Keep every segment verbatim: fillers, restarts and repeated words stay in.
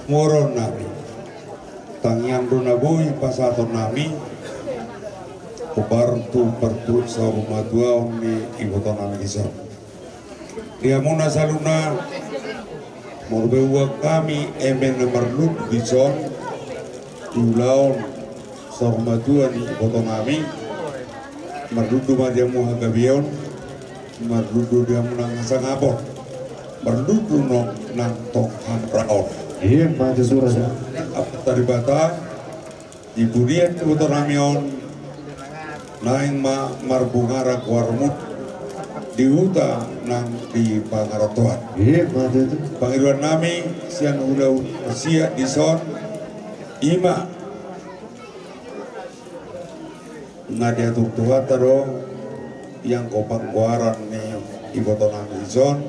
Moro nami. Tangiang do na boi pasahaton nami. Hombar tu partuhuk saurmatuaon ni iboto nami dison. Di hamuna saluhutna, molo pe huboan hami eme na marlundu dison, di ulaon saurmatua ni iboto nami, marlundu ma di hamu hagabeon, marlundu di hamu nang hasangapon, marlundu nang tong hamoraon. Ima tutu, Raja. Amanta Debata, di pudian ni iboto nami on, naeng ma marbungaran goarmu di huta nang di pangarantoan. Ima tutu. Pangidoan nami sian hula-hula Parsiat dison, ima na diatur Tuhanta do, ianggo panggoaran ni iboto nami dison,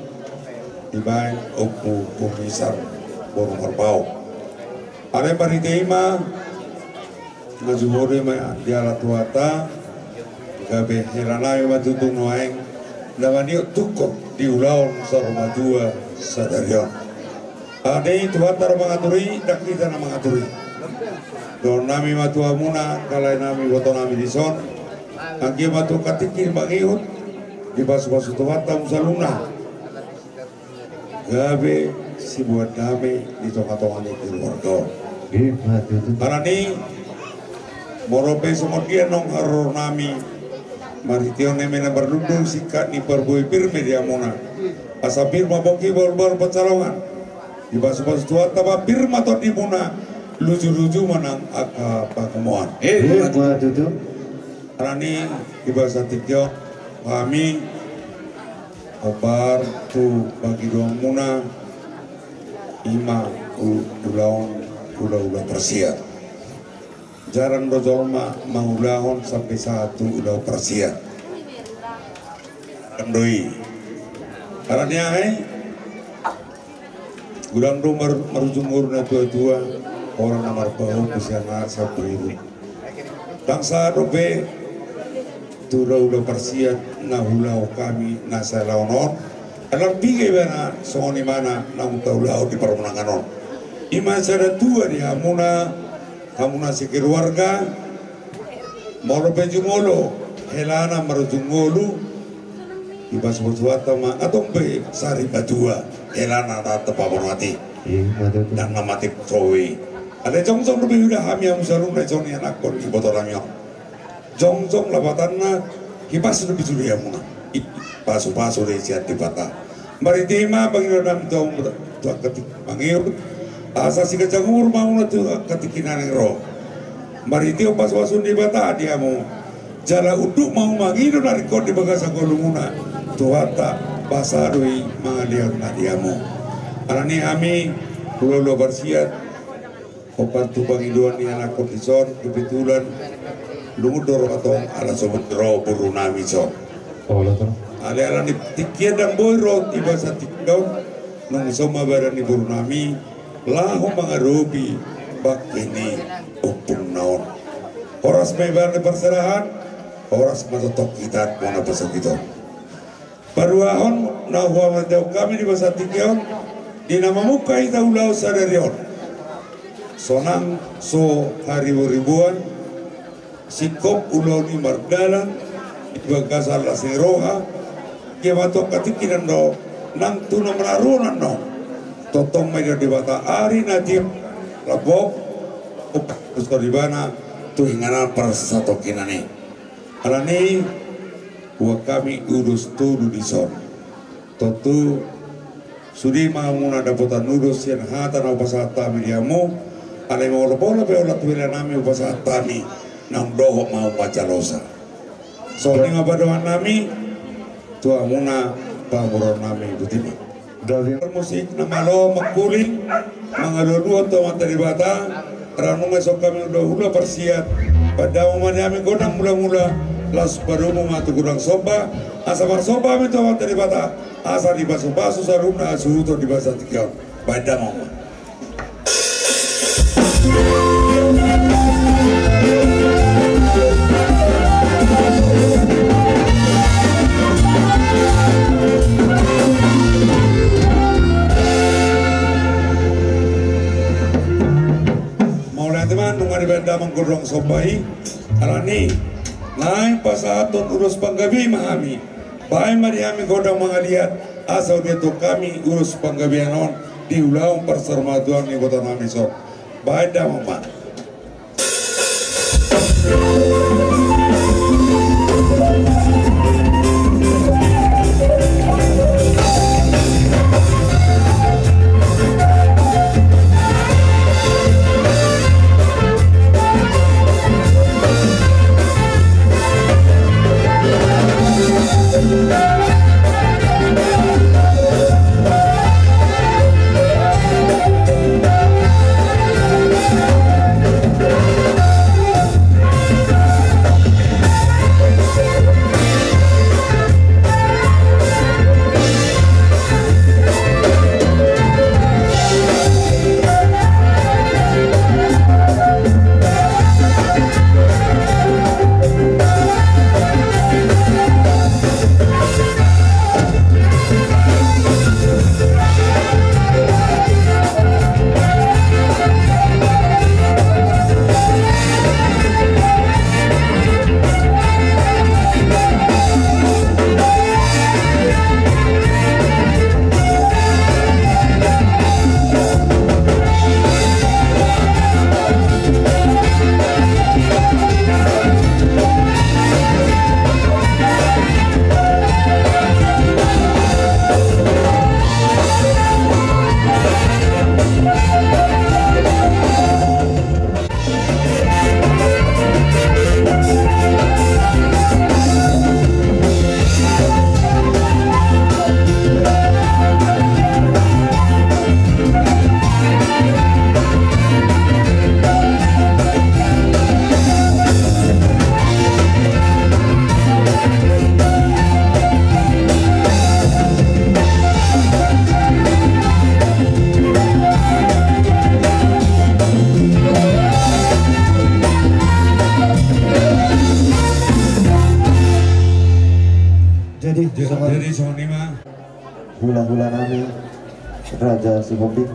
dibaen Ompu Purnisar boru Marbao. Alai marhite i ma, na jumolo i ma diala Tuhanta, gabe hela nami ma tutu nuaeng, na maniop tungkot di ulaon saurmatua sadari on. Alani Tuhanta do mangatur i, ndang hita na mangatur i. Dohonon nami ma tu hamuna, angka lae nami, iboto nami dison, anggiat ma tu angka tingki mangihut, dipasu-pasu Tuhanta hamu saluhutna. Gabe siboan dame di tonga-tonga ni keluarga on. Ima tutu. Alani, molo pe songon dia nang haroro nami, marhite on eme na marlundu singkat ni parbue pir ma di hamuna. Asa pir ma pongki bahul-bahul pansalongan. Dipasu-pasu Tuhanta ma pir ma tondimuna, luju-luju ma nang angka pangomoan. Ima tutu. Alani, di bagasan tingki on, hami hombar tu pangidoanmuna, ima u-, ulaon hula-hula Parsiat. Jarang do jolma mangulahon sampe sahat tu ulaon Parsiat. Jarang do i. Alani aha i? Godang do mar-, marujung ngolu na tua-tua, holan na marpahompu sian na samburiru. Ndang sahat dope tu hula-hula Parsiat na huulahon hami na saulaon on. Alai piga ibana songon ibana naung taulahon di parundangan on. Ima sada tua di hamuna, hamuna sekeluarga, molo pe jumolo helana marujung ngolu, dipasu-pasu Tuhanta ma, antong pe sarimatua helana na tetap paborngati. Ima tutu. Ndang na mate soe. Alai jongjong dope huida hami hamu saluhutna i songon i anakkon iboto nami on. Jongjong lapatanna, hipas do pisude hamuna. I, pasu-pasu do i sian Debata. Marhite i ma pangidoan nami tu hamu, tu angka tingki mangihut, asa siganjang umur ma hamuna tu angka tingki na naeng ro. Marhite on pasu-pasu ni Debata di hamu. Jala unduk ma hamu mangido na ringkot di bagasan ngolumuna. Tuhanta, basa do i mangalehon na di hamu. Alani hami hula-hula Parsiat, hombar tu pangidoan ni anakkon dison, kebetulan lungun do ro antong ala so boi ro boru nami dison. Olo, olo. Alai ala ni tingki i ndang boi ro di bagasan tingki on, nunga somal badan ni boru nami, laho mangadopi bangke ni ompungna on. Horas ma ibana parserahan, horas ma tongtong hita muna pasogit on. Paduahon na huhamaranggi hami di bagasan tingki on, di na mamungka hita ulaon sadari on. Sonang so haribo-riboan, singkop ulaon i mardalan di bagasan las ni roha, di bagasan angka tingki on do, nang tu na manaruhonan on. Tongtong ma didok Debata ari na tiur lambok, umpas do ibana tu inganan parsatongkinan i. Alani i, huboan hami ulos tolu dison. Tontu sude ma hamuna dapotan ulos sian hata na hupasahat hami di hamu. Alai molo pola pe holan tu hela nami hupasahat hami, naung dohot ma hamu manjalosa. Songon i ma pandohan nami tu hamuna pamoruon nami, boti ma. Musik na malo mangkuling, mangalualuhon tu Amanta Debata. Ra nunga dison hami hula-hula Parsiat, baen damang ma di hami gondang mula-mula, laos padomu ma tu gondang somba, asa marsomba hami tu Amanta Debata, asa dipasu-pasu saluhutna hasuhuton di bagasan tingki on. Baen damang ma. Teman, nunga dibaen damang gondang somba i. Alani naeng pasahathon ulos panggabean ma hami. Baen ma di hami gondang mangaliat, asa dietong hami ulos panggabean on di ulaon parsaurmatuaon ni iboto nami on. Baen damang ma. Jadi, jadi, songon i ma. Hula-hula nami, Raja Sihombing,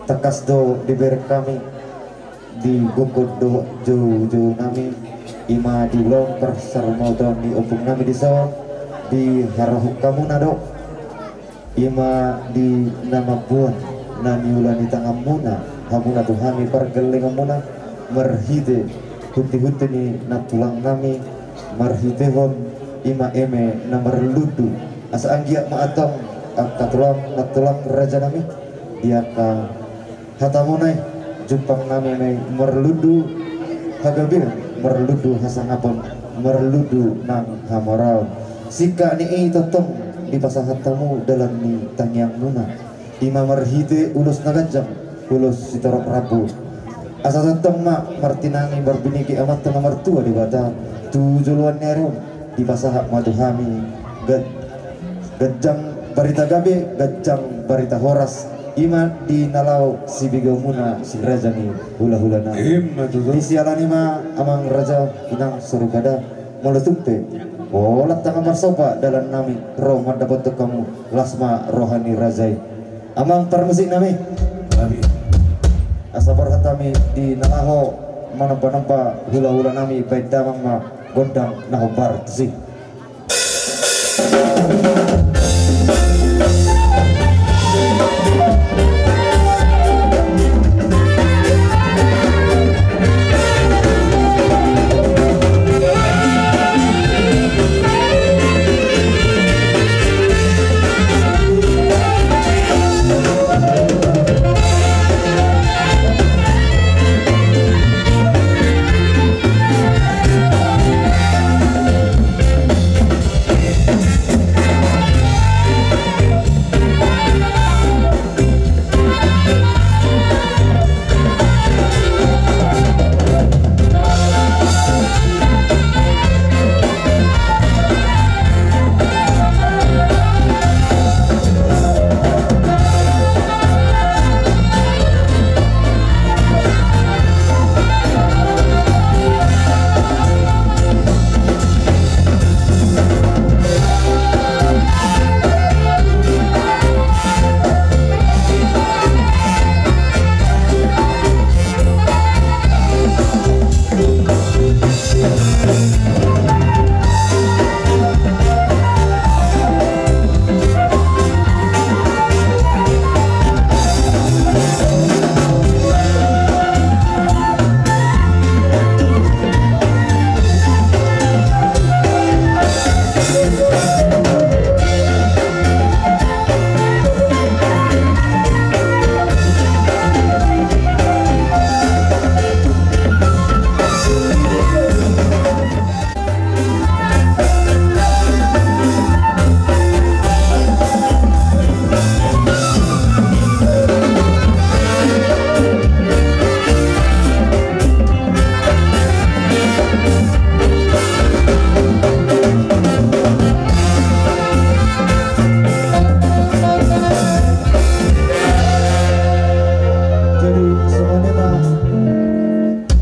tangkas do dibereng hami di gokhon dohot jou-jou nami, i ma di ulaon parsaurmatuaon ni ompung nami dison, diharohon hamuna do, i ma di na mamboan na niula ni tanganmuna, hamuna tu hami pargellengonmuna, marhite hunti-hunti ni nantulang nami, marhitehon i ma eme na marlundu, asa anggiat ma antong angka tulang, nantulang raja nami, di angka hatamuna i, jumpang nami ma i marlundu hagabeon, marlundu hasangapon, marlundu nang hamoraon. Singkat ni i tongtong dipasahat hamu dalan ni tangiangmuna, i ma marhite ulos na ganjang, ulos sitorop rambu. Asa tongtong ma martinangi marbinege Amanta na martua Debata tu joloan ni ari on, dipasahat ma tu hami gan-, ganjang barita gabe, ganjang barita horas, i ma di na laho sibegeonmuna si raja ni hula-hula nami. Ima tutu. Di siala ni i ma amang raja, inang soripada, molo tung pe holan tangan marsomba dalan nami ro mandapothon hamu, las ma roha ni raja i. Amang parmusik nami. Nami. Asa borhat hami di na laho manomba-nomba hula-hula nami, baen damang ma gondang na hombar tusi.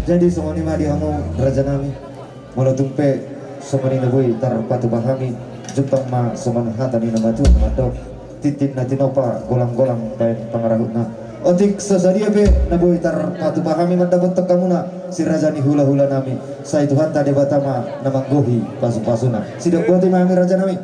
Jadi songon i ma di hamu raja nami. Molo tung pe songon i na boi tarpatupa hami, jumpang ma songon hata ni na matua mandok: Tintin na tinopa, golang-golang baen pangarahutna. Otik so sadia pe na boi tarpatupa hami mandapothon hamuna si raja ni hula-hula nami, sai Tuhanta Debata ma na manggohi pasu-pasuna. Sidok boti ma hami raja nami.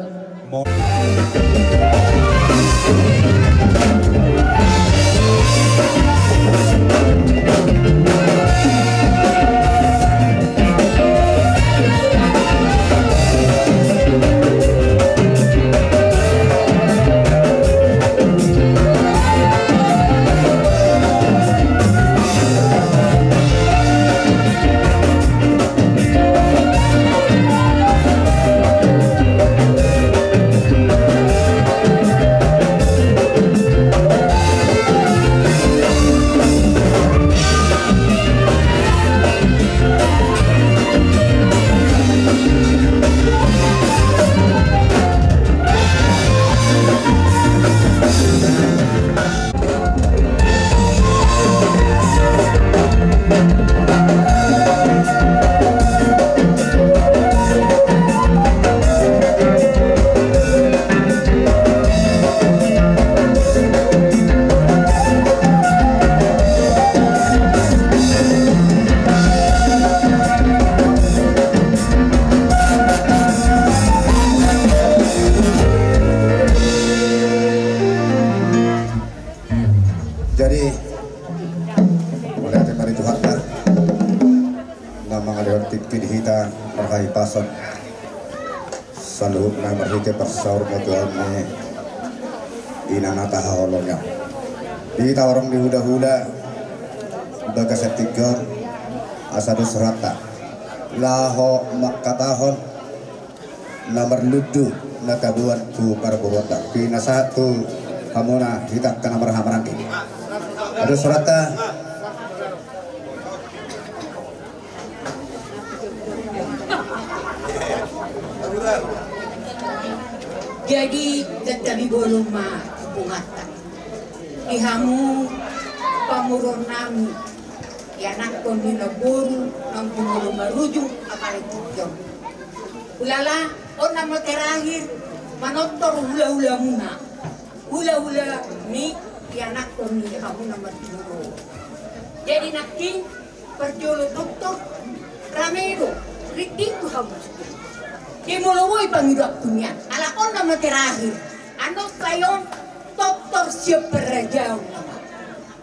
Jadi, mauliate ma di Tuhanta na mangalehon tingki di hita marhahipason saluhutna marhite parsaurmatuaon ni inang na tahaholongi on. Di hita horong ni hula-hula bagasan tingki on, asa dos rohanta laho mangkatahon na marlundu na taboan tu parboruonta. Pinasahat tu hamuna hita angka na marhahamaranggi. Ado surat ta. Jadi, tetap di bolon ma pungatta. Di hamu pamoruon nami, ianakhon ni namboru, nang jumolo marujung apala tingki on. Hulala, on nama terakhir manortor hula-hulamuna. Hula-hula ni ianakhon ni hamuna martinodohon. Jadi nangkin parjolo doktor, rame do, rinting tu hamu sude. Dia molo boi pangidoanku nian, ala on nama terakhir. Annon sai on doktor siap parrajaon nama.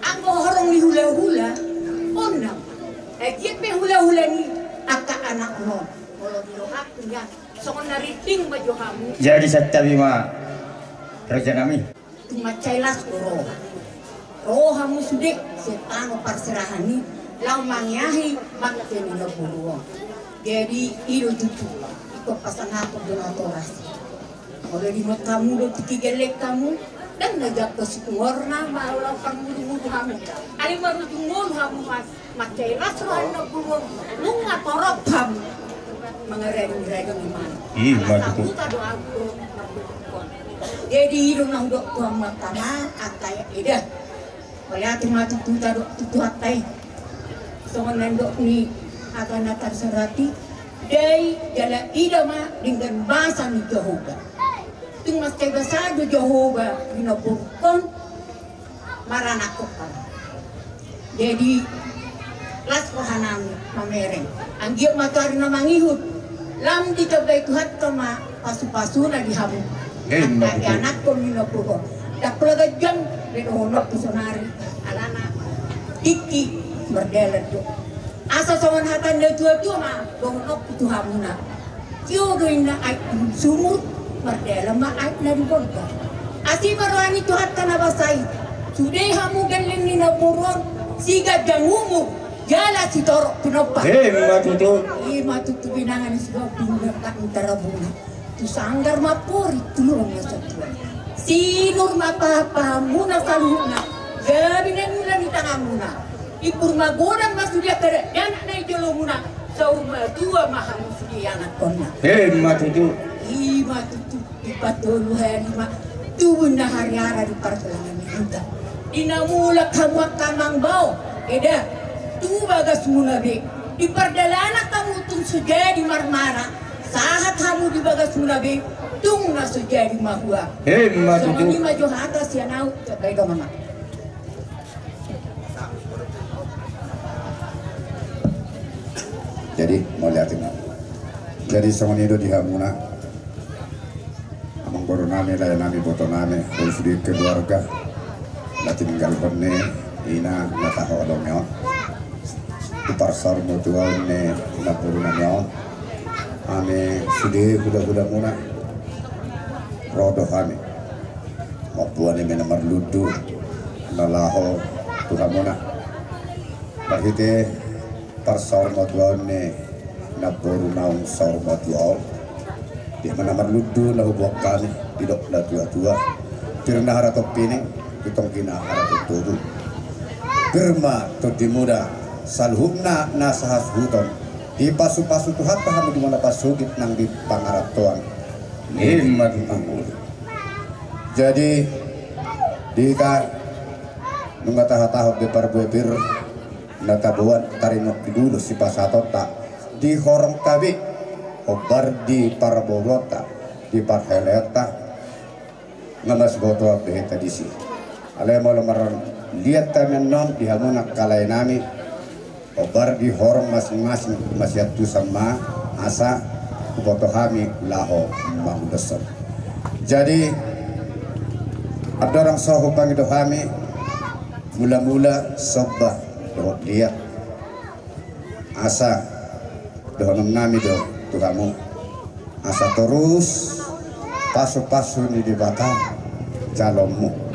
Anggo horong ni hula-hula, on nama. Agian pe hula-hula ni angka anakna on. Molo dirohakku nian, songon na rinting ma jo hamu. Jadi santabi ma raja nami. Tung mansai las do roha. Ro hamu sude sian tano parserahan i, laho mangeahi bangke ni namboru on. Jadi i do tutu, ingkon pasangaphon do natoras. Molo diingot hamu do tingki gelleng hamu, ndang na jangkon situngorna, molo pangmudu-mudu hamu. Alai marujung ngolu hamu, Mas. Mansai las roha ni namboru on, nunga torop hamu mangarading-rading imana. Ima tutu. Ala sahuta do ahu do mardongan. Jadi i do na hudok tu hamu angka amang, angka eda. Mauliate ma tutu tadok tu Tuhanta i. Songon na nidok ni angka na tarsurat i, dai jala ida ma denggan basa ni Jahowa. Tung mansai basa do Jahowa di namborungkon, maranakhon hamu. Jadi las rohanami mamereng. Anggiat ma tu ari na mangihut, lam ditambai Tuhanta ma pasu-pasuna di hamu. Ima tutu. Angka ianakhon ni namborungkon. Ndang pola ganjang be dohononku sonari, alana tingki mardalan do. Asa songon hata ni natua-tua ma dohononku tu hamuna. Tio do inna aek sumur, mardalan ma aek na di bolga. Asi ma roha ni Tuhanta na basa i, sude hamu gelleng ni namboru on, siganjang umur jala sitorop pinompar. Ima tutu. Ima tutu, binanga ni Sihombing, binanga ni Tarabunga. Tu sanggar ma pori, tu lorong ma satua. Sinur ma pahan-pahanmuna saluhutna, gabe na niula ni tanganmuna. Impur magodang ma sude angka dakdanak na di jolomuna, saur matua ma hamu sude ianakhonna. Ima tutu. Ima tutu, dipatolu hali ma tubu na hariara di partulangan ni huta. Di na mulak hamu angka amang bao, Eda, tu bagasmuna be. Di pardalanan hamu tung so jadi marmana, sahat hamu di bagasmuna be, tung na so jadi mahua. Emma tutu. Songon i ma jo hata sian ahu, coba i do mama. Jadi, mauliate ma. Jadi, songon i do di hamuna. Amangboru nami, lae nami, boto nami, sude keluarga na tininggalhon ni ina na tahaholongi on. Tu parsaurmatua ni namboru nami on, hami sude hula-hula muna ro do hami mamboan eme na marlundu na laho tu hamuna. Marhite parsaurmatuaon ni namboru naung saurmatua on, di ma na marlundu na huboan hami, didok na tua-tua: Pir na haraton pining, di tonggi na haraton togu. Pir ma tondi muda saluhutna na sahasuhuton, dipasu-pasu Tuhanta hamu di bona pasogit nang di pangarantoan. Emma tutu. Jadi, di hita nunga tahatahon be parbue pir na taboan, taringot di ulos sipasahatonta, di horong ta be, hombar di parboruonta, di parhelaonta, nga masibotoan be hita disi. Alai molo marliat hami annon di hamuna angka lae nami, hombar di horong masing-masing, masiantusan ma asa huboto hami laho manguloshon. Jadi, andorang so hupangido hami, mula-mula somba dohot liat, asa dohonon nami do tu hamu, asa torus pasu-pasu ni Debata jaloonmu.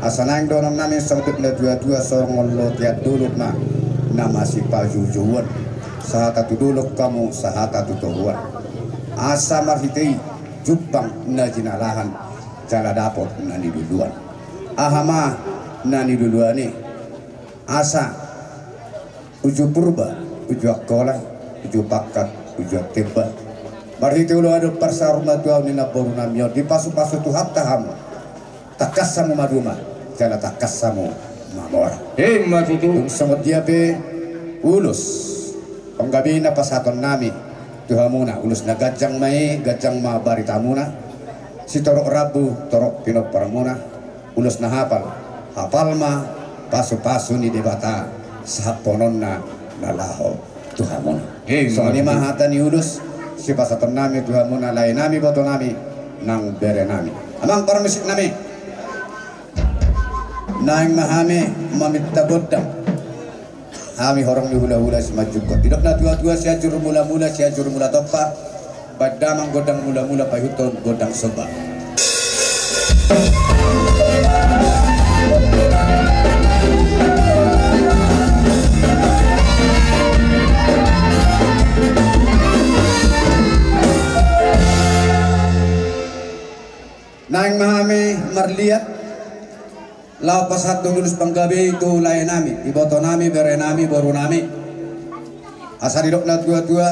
Asa naeng dohonon nami songon didok na tua-tua: songon lotean dolok ma na masipajoujouon, sahata tu dolok hamu, sahata tu toruan. Asa marhite i jumpang na jinalahan, jala dapot na niluluan. Aha ma na niluluan i? Asa uju Purba, uju Angkola, uju Pangkang, uju Antemba, marhite ulaon dohot parsaurmatuaon ni namboru nami on, dipasu-pasu Tuhanta hamu, tangkas hamu maduma, jala tangkas hamu mamora. Emma tutu. Tung songon dia pe ulos panggabean na pasahaton nami tu hamuna, ulos na ganjang ma i, ganjang ma baritamuna. Sitorop rambu, torop pinomparmuna. Ulos na hapal, hapal ma pasu-pasu ni Debata sahaphononna na laho tu hamuna. Emma tutu. Songon i ma hata ni ulos sipasahaton nami tu hamuna, lae nami, boto nami, nang bere nami. Amang parmusik nami, naeng ma hami maminta gondang. Hami horong ni hula-hula Simanjungkot. Didok na tua-tua: Sianjur mula-mula, Sianjur mula tompa, baen damang gondang mula-mula, paihuthon gondang somba. Naeng ma hami marliat laho pasahathon ulos panggabean i tu lae nami, iboto nami, bere nami, boru nami. Asa didok na tua-tua: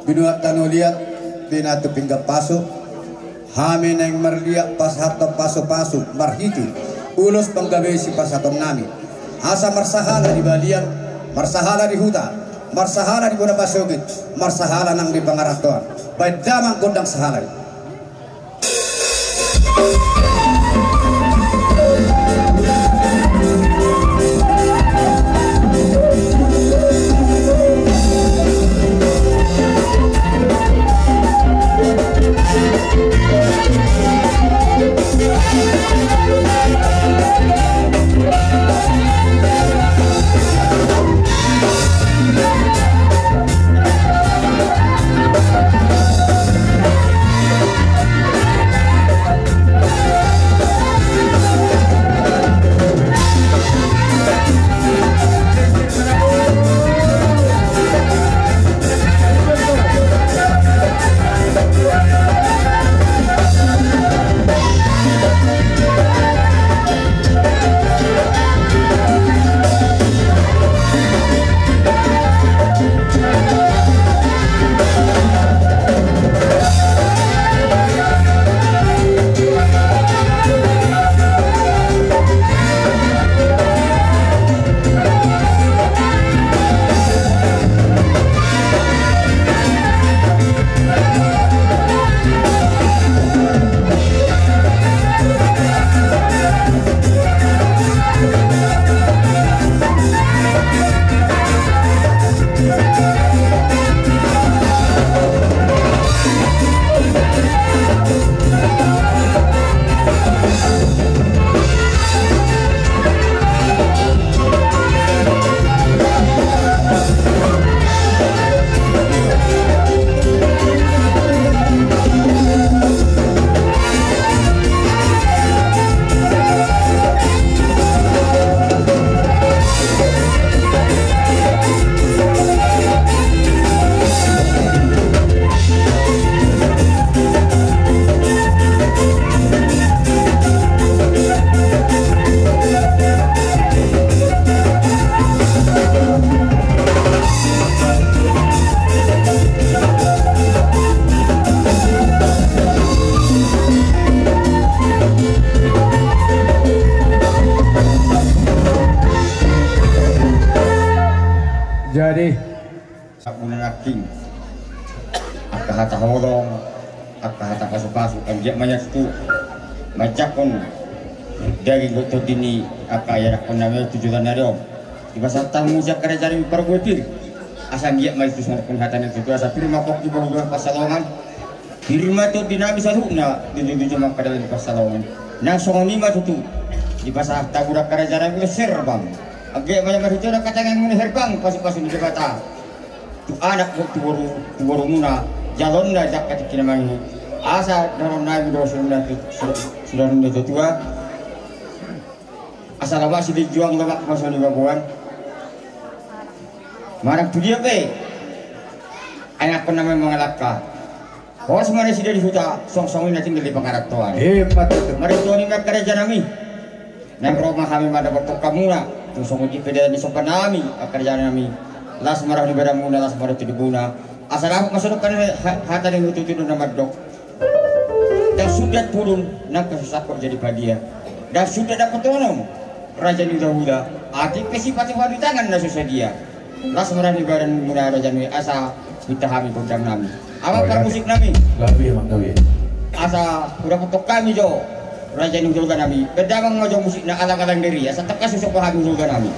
Binuat tano liat, pinatu pinggan pasu. Hami naeng marliat pasahathon pasu-pasu marhite ulos panggabean sipasahaton nami, asa marsahala di balian, marsahala di huta, marsahala di bona pasogit, marsahala nang di pangarantoan, baen damang gondang sahala i. Jadi, sabuna nangkin, angka hata holong, angka hata pasupasu, anggiat ma ia tutu manjangkon daging dohot tondi ni angka ianakkonnami tu joloan ni ari on. Dipasahat hamu muse angka rajanami parbue pir, asa anggiat ma i tutu songon hata ni natuatua, asa pir ma pongki boru dohot pansalongan. Pir ma tondinami saluhutna, dijunjung ma angka dalan ni pansalongan. Nang songon i ma tutu, dipasahat hamu angka rajanami serbang. Anggiat ma ia marhite on angka tangiangmuna herbang, pasupasu ni Debata tu anak, tu boru, tu borumuna, jaloonna di angka tingki na mangihut. Asa dohononnami do suda, suda, suda, suda tuatua. Asa lomak silinjuang, lomak ma songon i baboan. Manang tu dia pe ianakkonnami mangalangka, horas ma nasida di huta, songon i na tinggal di pangarantoan. Emma tutu. Marhite on i ma angka rajanami, naeng ro ma hami mandapothon hamuna. Tung songon i pe dalan ni sombannami angka rajanami, las ma roha ni badanmuna, las ma roha ni tondimuna. Asa dapot ma songon i angka ha-, hata ni natuatua na mandok: Ndang sundat pudun nang hasusahon jadi padia. Ndang sundat dapot onom raja ni hulahula, atik pe sipata di tangan na so sadia. Las ma roha ni badanmuna rajanami, asa pinta hami gondangnami. Amang parmusiknami, asa hudapothon hami jo raja ni hulahulanami. Baen damang ma jo musikna, alang-alang ni ari, asa tangkas husomba hami hulahulanami.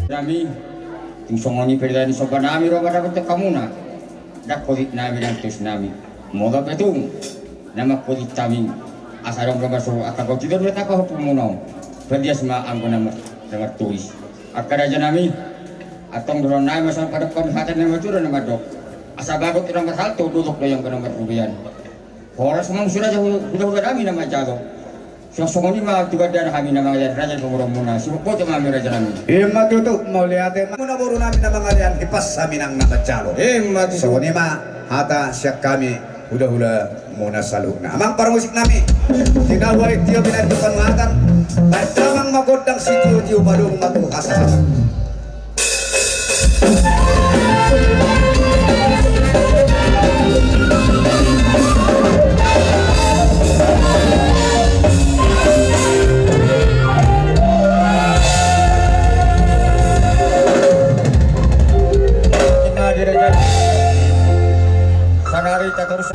Nami, tung songon i pe dalan ni sombanami ro mandapothon hamuna. Ndang holitnami, ndang tosnami. Molo pe tung na mangholit hami, asa adong do marsogot angka goti do na tangkas hompumuna on. Palias ma anggo na mar-, na martoris. Angka rajanami, antong dohononnami ma songon padokhon hata ni natuatua na mandok: Asa bagot do na marhalto, dolok do anggo na marrobean. Horas ma muse raja hu-, hulahulanami na manjalo. Songon i ma tu gandana hami na mangalean, raja ni pamoruonmuna, sibotbot ma hami rajanami. Ima tutu, mauliate ma muna borunami na mangalean, hipas hami nang na manjalo. Ima tutu. Songon i ma hata sian hami hulahulamuna saluhutna. Amang parmusiknami, tinahu aek tio, binahen tu panuhatan, baen damang ma gondang sitiotio, padomu ma tu hasahatan. Sadari tatorus.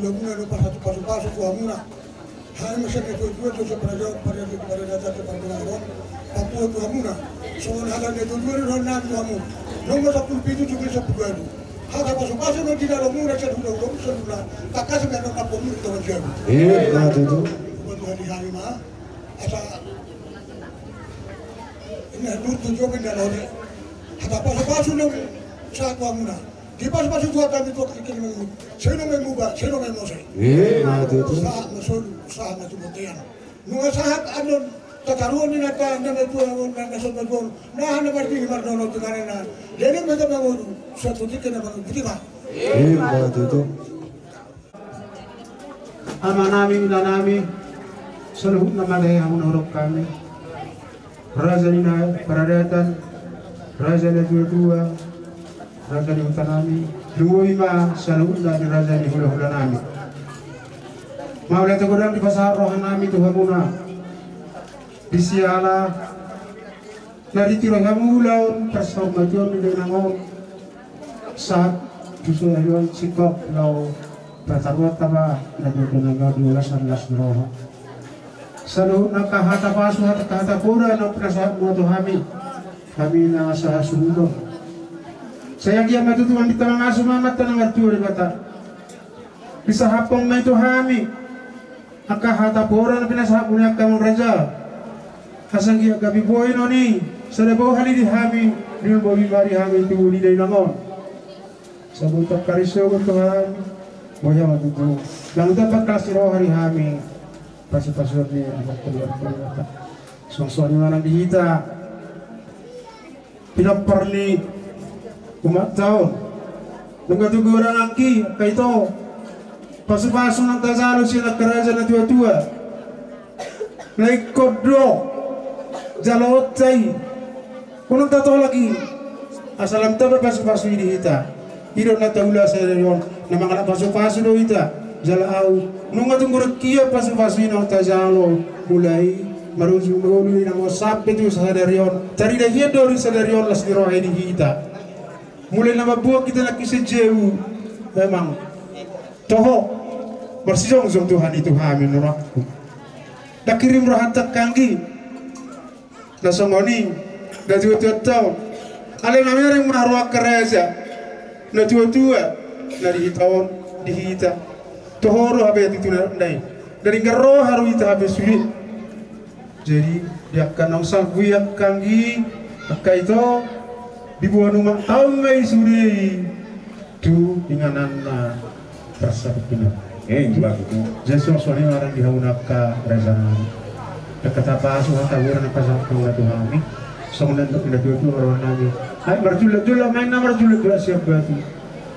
Hamuna do pasu-pasu tu hamuna. Hami masa na tuatua do, sian parajaan, parajaan, parajaan, parajaan, parajaan, pambuat tu hamuna. Songon hata na tuatua do, rohanami tu hamu. Nomor sampulu pitu, jumlah sampulu ualu. Hata pasu-pasu na di dalam muna, sian hula-hula, sian hula. Tangkas na dalam pambuat tu hamuna. Iya, nah, itu, itu. Buat hami ma. Asa. Ini, buat tujuan na lode. Hata pasu-pasu na sahat tu hamuna. Dipasu-pasu Tuhanta hami tu angka tingki na mangihut. Sai na mamuba, sai na mamose. Ima tutu. Sahat ma solu, sahat ma tu bontean. Nunga sahat annon tataruan ni inanta na matua on, na, na so matua on. Na hana martingki marnono tu inganan na. Jadi mata mangolu, suatu tingki na mangihut. Ima tutu. Amanami, inanami, saluhutna ma tahe hamu na hudok hami. Raja ni na paradatan, raja ni natuatua, raja ni hutanami, lumobi ma saluhutna di raja ni hulahulanami. Mauliate godang dipasahat rohanami tu hamuna. Di siala na ditiro hamu ulaon parsaurmatuaon ni dainang on. Sahat tu sadari on singkop laho pataruhon taba na dua pulu na dua las las ni roha. Saluhutna angka hata pasu, hata, hata poda na pinasahatmuna tu hami, hami na sahasuhuton. Sai anggiat ma tutu mangingkon mangasuh ma Amanta na martua Debata. Disahaphon ma i tu hami angka hata poda na pinasahatmuna i angka amang raja. Asa anggiat gabe bohinon i sada bohal i di hami, diulbohi ma di hami tubu ni dainang on. Sabotong kari sogot tu hami. Boha ma tutu. Lalu tampak kelas roha di hami. Pasu-pasu ni anak keluar keluar. Songon songon i ma nang di hita. Pinompar ni umanta on. Nunga tu godang angki angka ito. Pasu-pasu nang tajalo sian angka raja na tuatua. Na ingkon do jaloonta i. Unang tatolak i. Asa lam taba pasu-pasu i di hita. I do na taula sadari on. Na mangalap pasu-pasu do hita. Jala au. Nunga tung godang hian pasu-pasu i na tajalo. Mulai marujung ngolu i na mau sampe tu sadari on. Tarida hian do di sadari on las ni roha i di hita. Mulai na mambuat hita nangkin sian jeu. Memang. Toho. Marsijongjong Tuhan i tu hami nurangku. Nangkirim rohanta anggi. Na songon i, na tuatua tau. Alai mamereng ma roha angka raja. Na tuatua, na di hita on, di hita. Toho do hape tutu na i. Na denggan roha do hita hape sude. Jadi, di angka naung salpu i angka anggi, angka ito, diboan umanta on ma i sude i. Tu inganan na parsaput i. Eh, ima tutu. Jadi songon i ma nang di hamuna angka raja nami. Angka hata pasu hata boru na pasahat hamuna tu hami. Songon na dok ni na tuatua ma roha nami. Ai marjulak-julak ma i na marjulak-julak sian batu.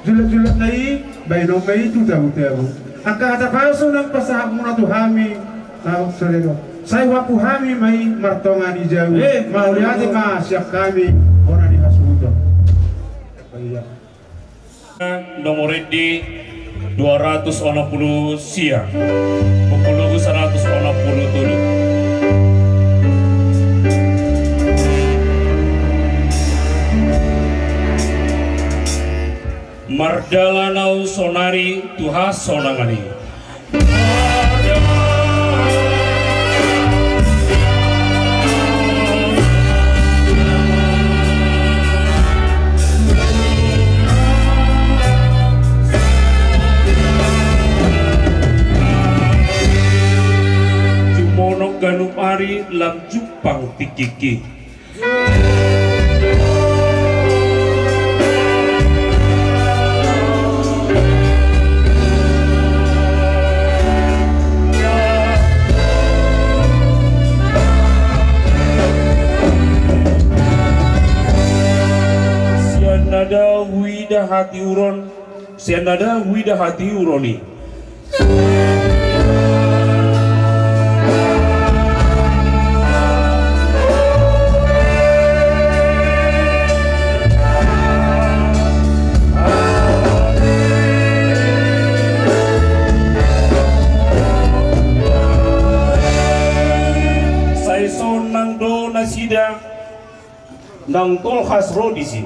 Julak-julak na i baenon ma i tu tabu-tabu. Angka hata pasu na pasahat hamuna tu hami. Tahu saudara. Sai huampu hami ma i martonga ni jabu. Eh, mauliate ma sian hami bona ni hasuhuton. Iya. Nomor ende dua ratus onom pulu sia. Pukul seratus onom pulu tolu. Mardalan au sonari tu hasonangan i. Jumonok ganup ari lam jumpang tingkingki. Sian nada huida hatiuron. Sian nada huida hatiuron i. Sai sonang do nasida. Nang tolhas ro disi.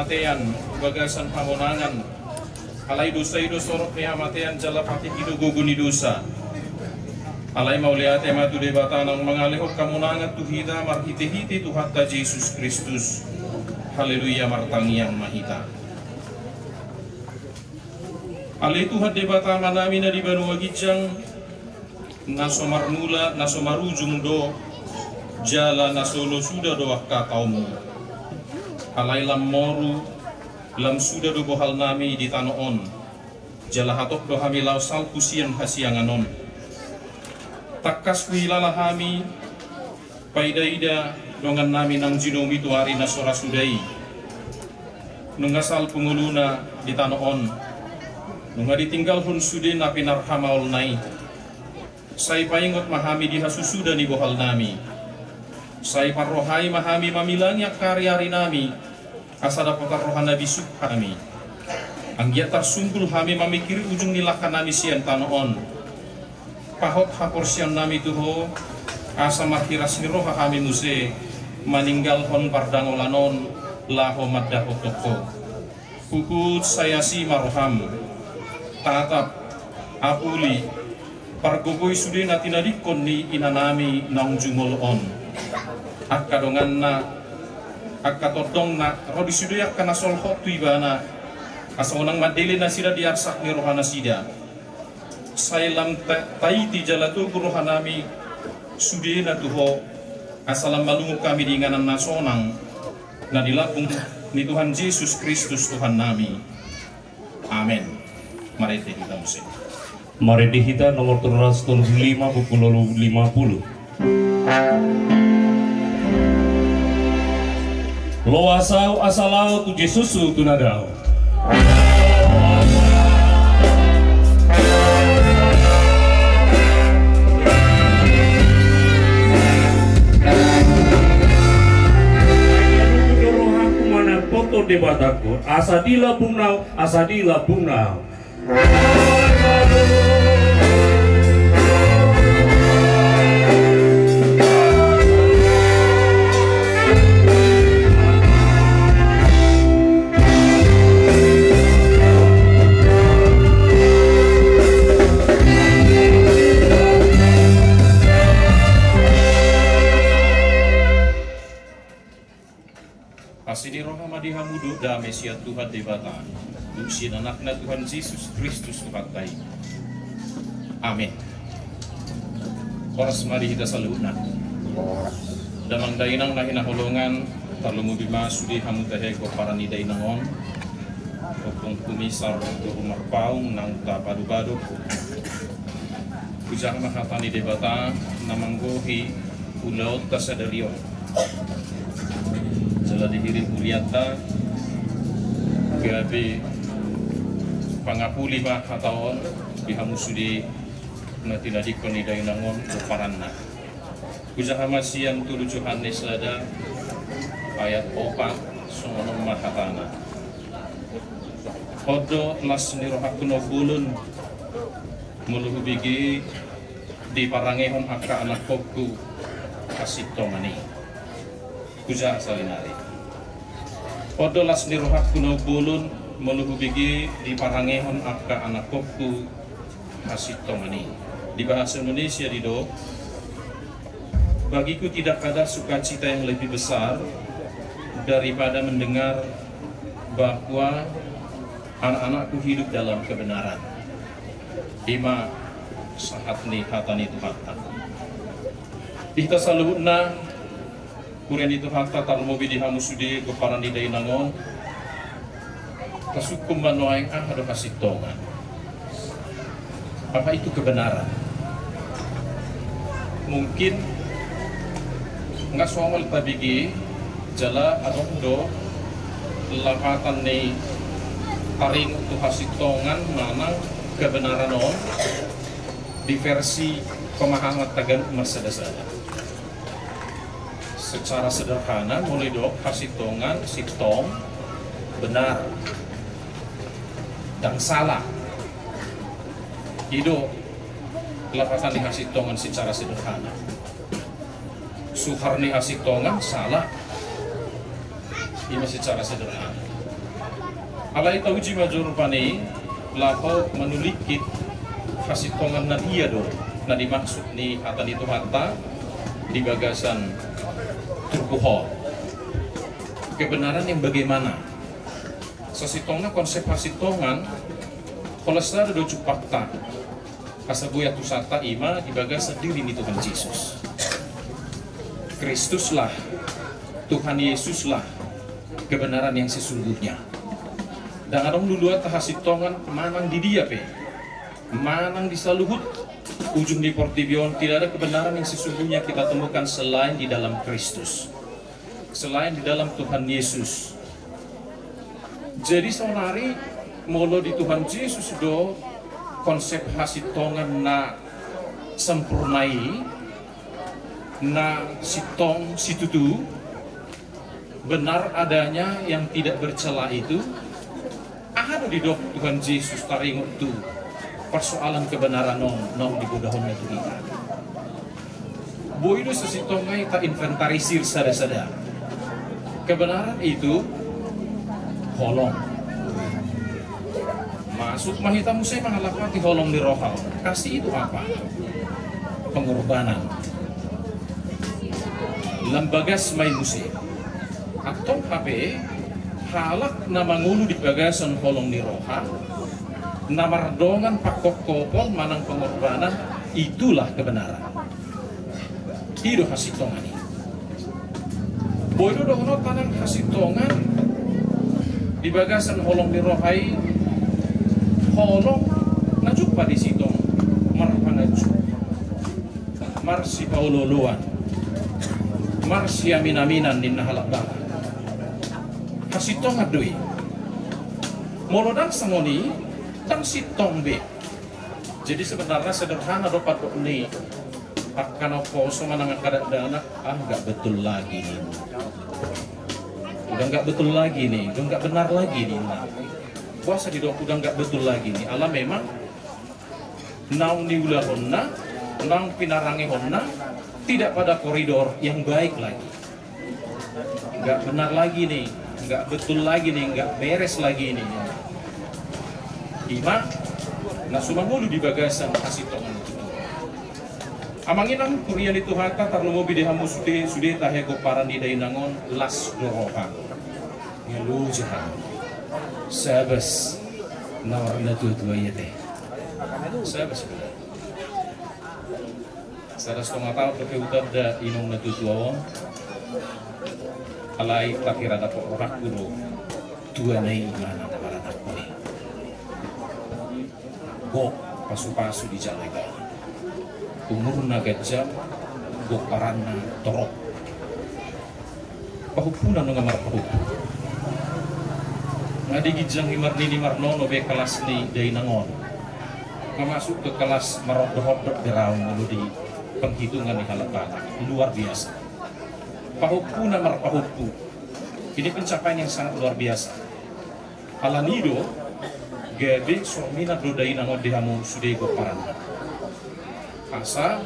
Tean bagasan hamonangan. Alai dosa i do sorop ni hamatean jala patik i do gogo ni dosa. Alai mauliate ma tu Debata naung mangalehon hamonangan tu hita marhite-hite Tuhanta Jesus Kristus. Haleluya, martangiang ma hita. Ale Tuhan Debata Amanami na di banua ginjang, na so marmula, na so marujung do, jala na so olo suda do angka taonmu. Alai lam moru, lam suda do bohalnami di tano on, jala hatop do hami laho salpu sian hasiangan on. Tangkas huhilala hami, paida-ida dongannami naung jinoumu tu ari na so ra suda i. Nunga salpu ngoluna di tano on, nunga ditinggalhon sude na pinarhamaolna i. Sai paingot ma hami di hasusuda ni bohalnami. Sai parrohai ma hami mamilangi angka ari-arinami, asa dapotan roha na bisuk hami. Anggiat tarsunggul hami mamingkiri ujung ni langkanami sian tano on. Pahot haporseaonnami tu Ho, asa marhiras ni roha hami muse maninggalhon pardangolan on laho mandapothon Ho. Huhut sai asi ma roham. Tatap, apuli, pargogoi sude na tinadingkon ni inanami naung jumolo on. Angka donganna, angka tondongna, ro di sude angka na solhot tu ibana, asa unang mandele nasida di arsak ni rohanasida. Sai lam ta-, taiti jala togu rohanami sudena tu Ho, asa lam malungun hami di inganan na sonang, na di lambung ni Tuhan Jesus Kristus Tuhannami. Amen. Marende hita muse. Marende hita nomor tolu ratus tolu pulu lima, buku lima puluh. Loas ahu asa laho tu Jesus tu na dao. Rohangku manang poto Debatangku, asa di lambungna, asa di lambungna. Asi ni roha ma di hamu dohot dame sian Tuhan Debata, dohot sian Anakna Tuhan Jesus Kristus Tuhanta i. Amen. Horas ma di hita saluhutna. Damang dainang na hinaholongan, tarlumobi ma sude hamu tahe pomparan ni dainang on, ompung kumisar, ompung marpaung, naung tapadu-padu. Hujaha ma hata ni Debata na manggohi ulaonta sadari on. Jala dihirim hulianta, gabe pangapuli ma hata on di hamu sude na tinadingkon ni dainang on pomparanna. Hujaha ma sian tolu Johannes sada ayat opat, songon on ma hatana. On do las ni rohangku na umbolon, molo hubege diparangehon angka anakkonku hasintongan i. Hujaha saonari. On do las ni rohangku na umbolon, molo hubege diparangehon angka anakkonku hasintongan i. Di bahasa Indonesia didok, bagiku tidak ada sukacita yang lebih besar daripada mendengar bahwa anak-anakku hidup dalam kebenaran. I ma sahat ni hata ni Tuhanta. Di hita saluhutna, huria ni Tuhanta, tarlumobi di hamu sude pomparan ni dainang on, tasungkun ma nuaeng aha do hasintongan. Apa itu kebenaran? Mungkin nga somal tabege, jala adong do lapatan ni taringot tu hasintongan manang kebenaran on di versi pemahaman Tagalog marsada-sada. Secara sederhana, molo didok hasintongan, sintong, benar, ndang sala. I do lapatan ni hasintongan secara sederhana. Suhar ni hasintongan, sala. I ma secara sederhana. Alai tauji ma jolo, Pak, ni laho manulingkit hasintongan na dia do na dimaksud ni hata ni Tuhanta di bagasan turpuk on. Kebenaran yang bagaimana? Sasintongna konsep hasintongan, holan sada do jumpangta. Asa boi antusanta, ima di bagasan diri ni Tuhan Jesus. Kristuslah, Tuhan Yesuslah kebenaran yang sesungguhnya. Ndang adong luluanta hasintongan manang di dia pe, manang di saluhut ujung ni portibi on, tidak ada kebenaran yang sesungguhnya kita temukan selain di dalam Kristus, selain di dalam Tuhan Yesus. Jadi saonari, molo di Tuhan Jesus do konsep hasintongan na sempurna i, na sintong situtu, benar adanya yang tidak bercela itu, aha do didok Tuhan Jesus taringot tu persoalan kebenaran on naung digodahonna tu hita? Boi do sasintongna i tainventarisir sada-sada. Kebenaran itu holong. Masuk ma hita muse mangalapati holong ni roha on. Kasih itu apa? Pengorbanan. Lam bagas ma i muse. Antong hape, halak na mangolu di bagasan holong ni roha, na mardongan pangkophopon manang pengorbanan, itulah kebenaran. I do hasintongan i. Boi do dohononta nang hasintongan di bagasan holong ni roha i, holong na jumpa disi tong marpanganju, marsipaolo-oloan, marsiamin-aminan ninna halak Batak. Hasintongan do i. Molo ndang songon i, ndang sintong be. Jadi sebenarnya sederhana do pandok ni angka na poso manang angka dakdanak, ah, nggak betul lagi nih. Udah nggak betul lagi nih, udah nggak benar lagi nih. Nah, boasa didok udah nggak betul lagi nih? Ala memang naung niulahonna, naung pinarangehonna tidak pada koridor yang baik lagi. Nggak benar lagi nih, nggak betul lagi nih, nggak beres lagi nih. Ima na so mangolu di bagasan hasintongan itu. Amang inang, huria ni Tuhanta, tarlumobi di hamu sude, sude tahe gomparan ni dainang on, las do roha. Ngeluh je hamu. Sabas. Naung na tua-tua i ate. Sabas. Sada stonga taon dope hutanda inong na tua-tua on. Alai tapira dapot rohangku do tuana i manang paratangku i. Gok pasu-pasu dijalo ibana. Umurna ganjang, gomparanna torop. Pahompuna nunga marpahompu. Nga diginjang ni marnini marnono be kelas ni dainang on. Nga masuk ke kelas marondot-ondot be raung molo di penghitungan ni halak Batak. Luar biasa. Pahompuna marpahompu. Ini pencapaian yang sangat luar biasa. Alani do, gabe sorminan do dainang on di hamu sude gomparan. Asa,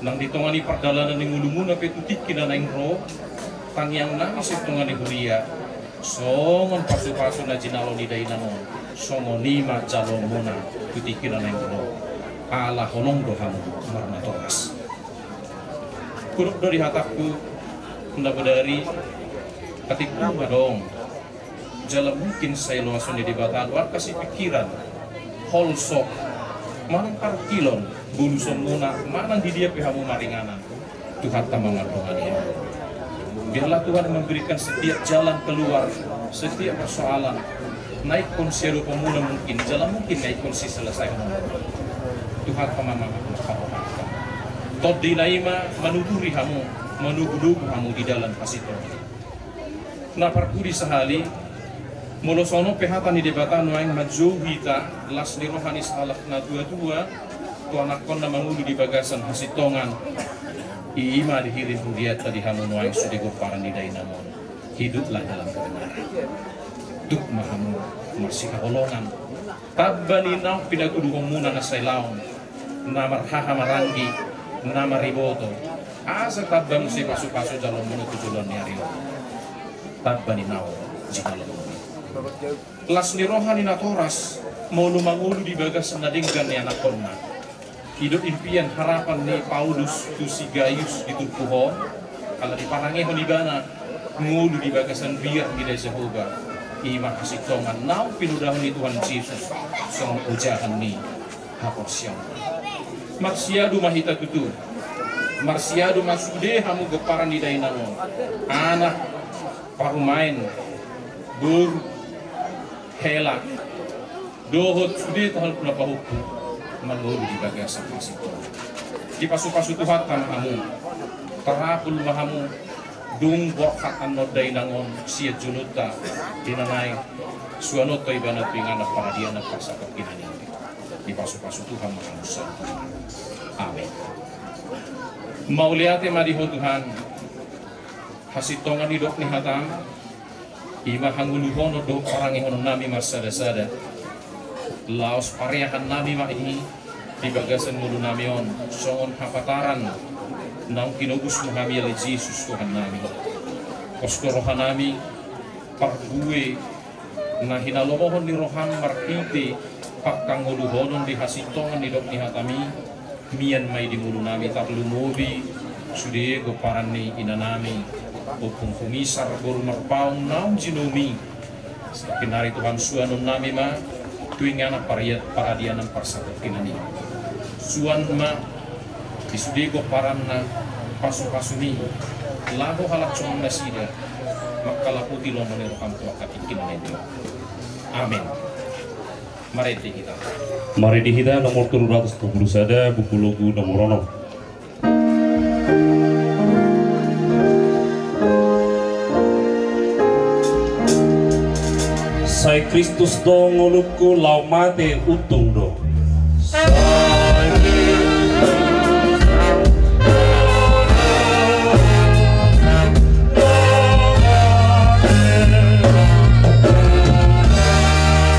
nang di tonga ni pardalanan ni ngolumuna pe tu tingki na naeng ro, tangiang nami sian tonga ni huria, songon pasu-pasu na jinalo ni dainang on, songon i ma jalomuna tu tingki na naeng ro. Ala holong do hamu marnatoras. Hudok do di hatangku, na bodari, atik ma dong. Jala mungkin sai loason ni Debata do angka sipingkiran, holso, manang parungkilon, bolusonmuna, manang di dia pe hamu maringanan. Tuhanta ma mardongan i. Biarlah Tuhan memberikan setiap jalan keluar, setiap persoalan. Na ingkon siadopanmuna mungkin, jala mungkin na ingkon siselesaianmuna. Tuhanta ma mangapulkan. Tondina i ma manuturi hamu, manogu-nogu hamu di dalan hasintongan. Na parpudi sahali, molo songon pe hata ni Debata nuaeng manjou hita, las ni roha ni sahalak na tua-tua, tu anakkonna mangolu di bagasan hasintongan, i ma dihirim hurianta di hamu nuaeng sude gomparan ni dainang on. Hiduplah dalam kebenaran. Tuk ma hamu marsihaholongan. Tamba ni naung pinatuduhonmuna na sai laon, na marhaha maranggi, na mariboto. Asa tamba muse pasu-pasu jalomuna tu joloan ni ari on. Tamba ni naung jinalomuna. Las ni roha ni natoras molo mangolu di bagasan na denggan ni anakhonna. I do impian harapan ni Paulus tu si Gayus di turpuk on, ala diparangehon ibana ngolu di bagasan biar mida Jahowa, i ma hasintongan naung pinodahon ni Tuhan Jesus songon ojahan ni haporseaon. Marsiadu ma hita tutu. Marsiadu ma sude hamu gomparan ni dainang on, anak, parumaen, boru, hela, dohot sude tahaluhut na pahompu, mangolu di bagasan hasintongan. Dipasupasu Tuhanta ma hamu, tarapul ma hamu, dung borhat annon dainang on sian jolonta, di na naeng suanonta ibana tu inganan paradianan parsatongkinan i. Dipasupasu Tuhan ma hamu saluhutna. Amen. Mauliate ma di Ho Tuhan. Hasintongan ni dok ni hatam, i ma hangoluhonon dohot parangehonon nami marsadasada. Laos pareahan nami ma i di bagasan ngolu nami on, songon hapataran naung tinobus mu hami ale Jesus Tuhan nami. Pos do roha nami, parbue na hinalomohon ni roham marhite pangkangoluhonon di hasintongan ni dok ni hatam i, mian ma i di ngolu nami, tarlumobi sude gomparan ni ina nami, Ompung Humisar boru Marpaung naung jinoumu i. Saonari Tuhan, suanon nami ma tu inganan paria-, paradianan parsatongkinan i. Suan ma di sude gomparanna pasupasum i, laho halashongon nasida mangkalaputi lomo ni roham tu angka tingki na naeng ro. Amen. Marende hita. Marende hita nomor tolu ratus dua puluh sada, buku Logu nomor onom. Sai Kristus do ngolungku, laho mate untung do. Sai Kristus do ngolungku, laho mate untung do.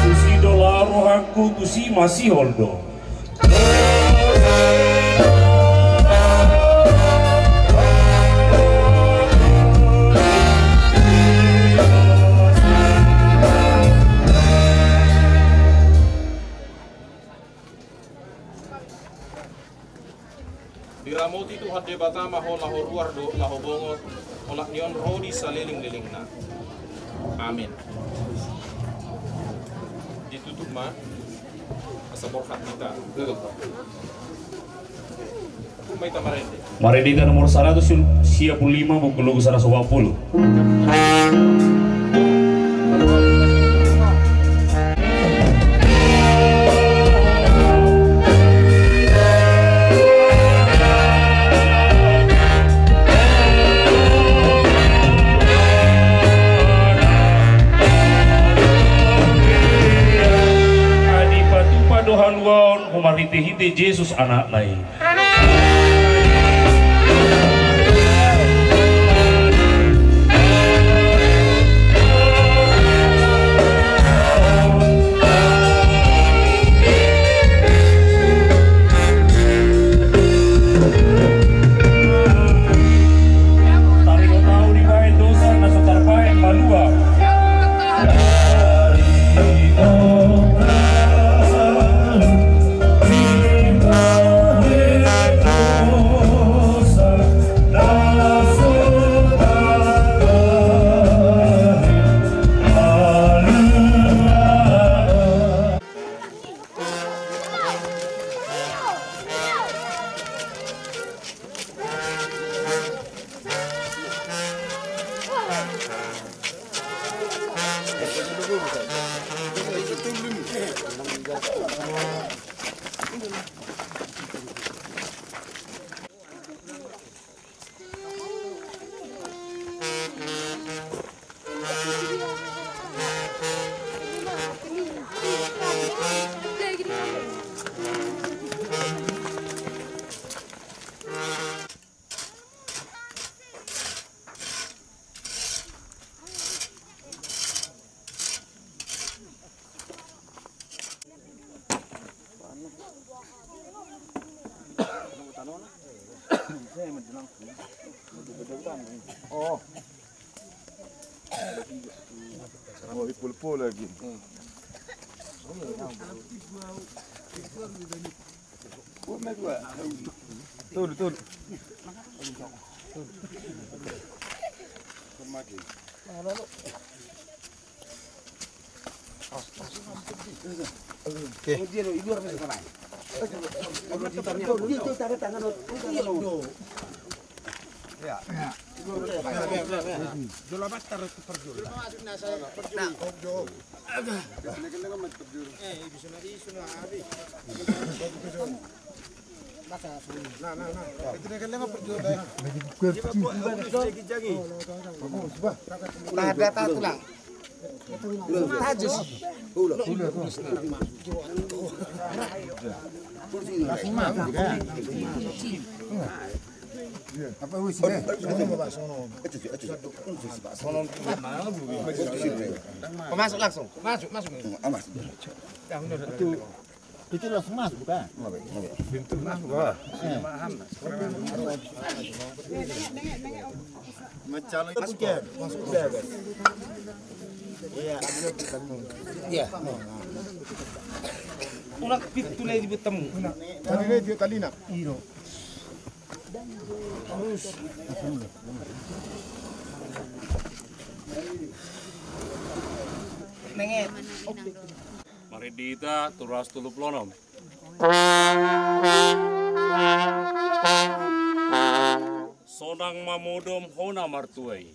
Tusi do laho rohangku, tusi ma sihol do. Diramoti Tuhan Debata ma ho laho ruar dohot laho bongot, olat ni on ro di salelenglelengna. Amen. Ditutup ma. Asa borhat hita. Marende hita nomor saratus sia pulu lima, buku Logu saratus opat pulu. Adi patupa do haluaon, marhitehite Jesus Anakna i. Taringot ahu dibahen dosa na so tarbahen malua. Oh, ipul-pul lagi. Tolu, tolu. Oke. Masuk langsung. Masuk, masuk. Itu langsung masuk, bukan? Pintu masuk, Pak. Mencalon masuk. Iya. Ulang pintu lagi bertemu. Tali dia, tali nak. Iro. Marende hita, Toras tolu pulu onom. Sonang ma modom hona martua i.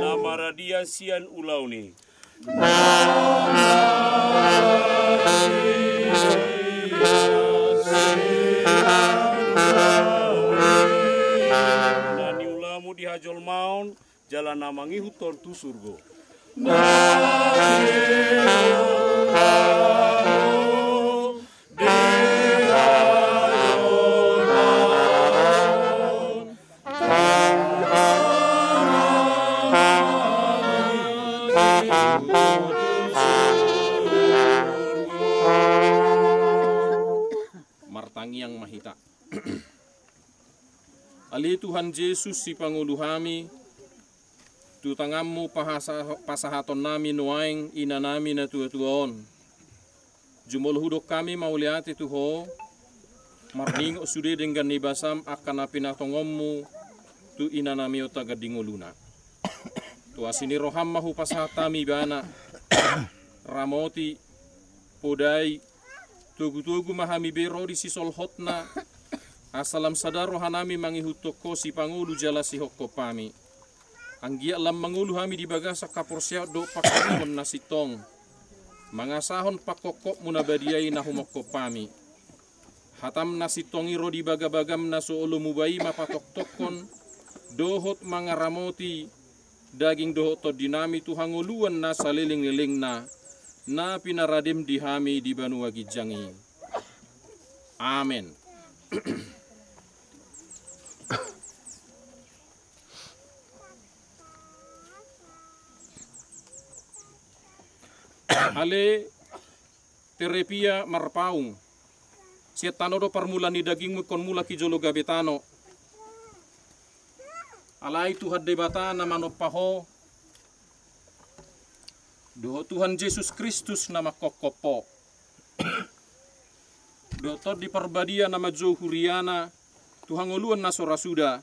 Na maradia sian ulaon i. Na niulamu di hajolmaon, jala na mangihuthon tu surgo. Martangiang ma hita. Ale Tuhan Jesus, sipangolu hami, tu tanganmu pahasa-, pasahatonnami nuaeng inanami na tua-tua on. Jumolo hudok hami mauliate tu Ho, marningot sude denggan ni basam angka na pinatongonmu tu inanami on tagan di ngoluna. Tu asi ni roham ma hupasahat hami ibana, ramoti, podai, togu-togu ma hami be ro di sisolhotna, asa lam sada rohanami mangihuthon Ho sipangolu jala sihophop hami. Anggiat lam mangolu hami di bagasan haporseaon dohot pangkataion na sintong, mangasahon panghophopmu na badia i na humophop hami. Hatam na sintong i ro di bagabagam na so olo muba i mapatoktokkon dohot mangaramoti daging dohot tondinami tu hangoluan na salelenglelengna, na pinaradem di hami di banua ginjang i. Amen. Ale Terepia Marpaung, sian tano do parmulaan ni dagingmu, ingkon mulak i jolo gabe tano. Alai Tuhan Debata na manompa ho, dohot Tuhan Jesus Kristus na manghophop ho, dohot Tondi Parbadia na manjou huriana tu hangoluan na so ra suda,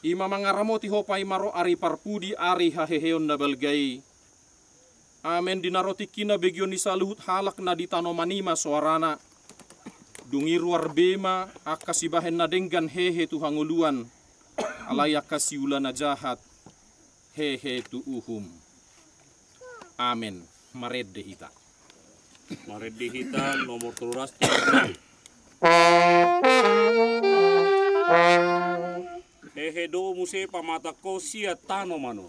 i ma mangaramoti ho paima ro ari parpudi, ari haheheon na balga i. Amen. Di na ro tingkina begeon ni saluhut halak na di tano on, i ma soarana. Dung i ruar be ma angka sibahen na denggan hehe tu hangoluan, alai angka siula na jahat hehe tu uhum. Amen. Marende hita. Marende hita, nomor tolu ratus. Hehe do muse pamatangko sian tano on.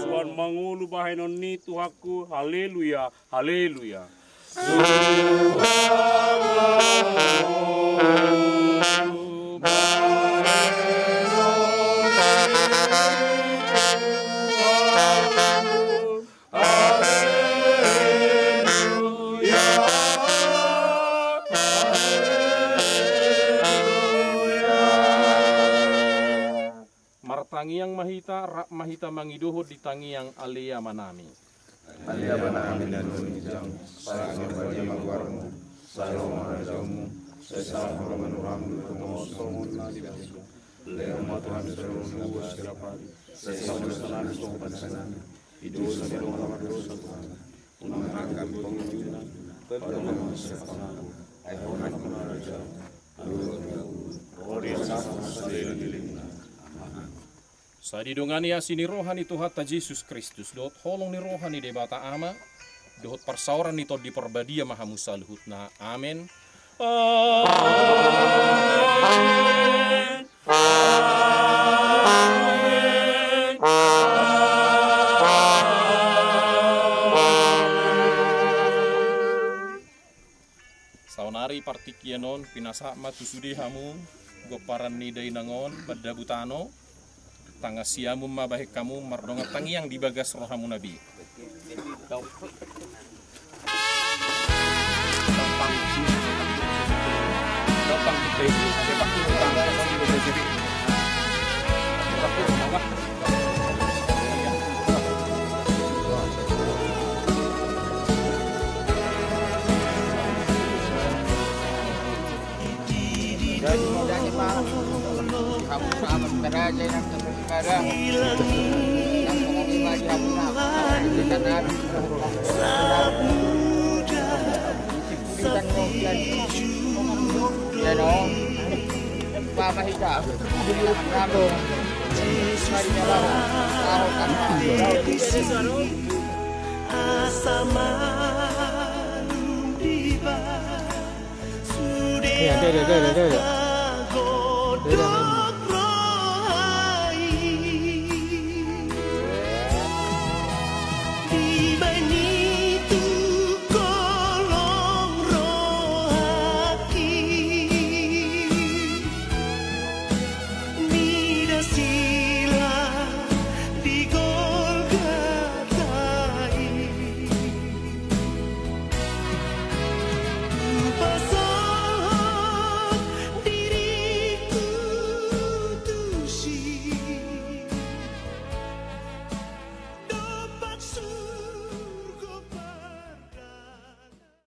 Suan mangolu bahenon ni Tuhan Haleluya, haleluya. Martangiang ma hita, rap ma hita mangidohon di tangiang Ale Amanami. Ale Amanami na di banua ginjang, sai ma badia ma goarmu, sai ro ma harajaonmu, sai sahat ma rohaM di tonga songon na di banua. Lehon ma tu hami sadari on hangoluan siapari, sai sahat ma dosanami songon na panesanami di dosa ni angka na mardosa tu hami. Unang tangkas hami tu pangunjunan, tapi tangkas ma hami sian pangago. Ai Ho do harajaon, dohot hangoluan, dohot hatahonon saleleng ni lelengna. Amen. Sai didongani asi ni roha ni Tuhanta Jesus Kristus dohot holong ni roha ni Debata Ama dohot parsaoran ni Tondi Parbadia ma hamu saluhutna. Amen. Amen. Amen. Saonari partingkian on pinasahat ma tu sude hamu gomparan ni dainang on, mandabu tano. Tangan siamun ma bahen hamu mardongan tangiang di bagas rohamuna be.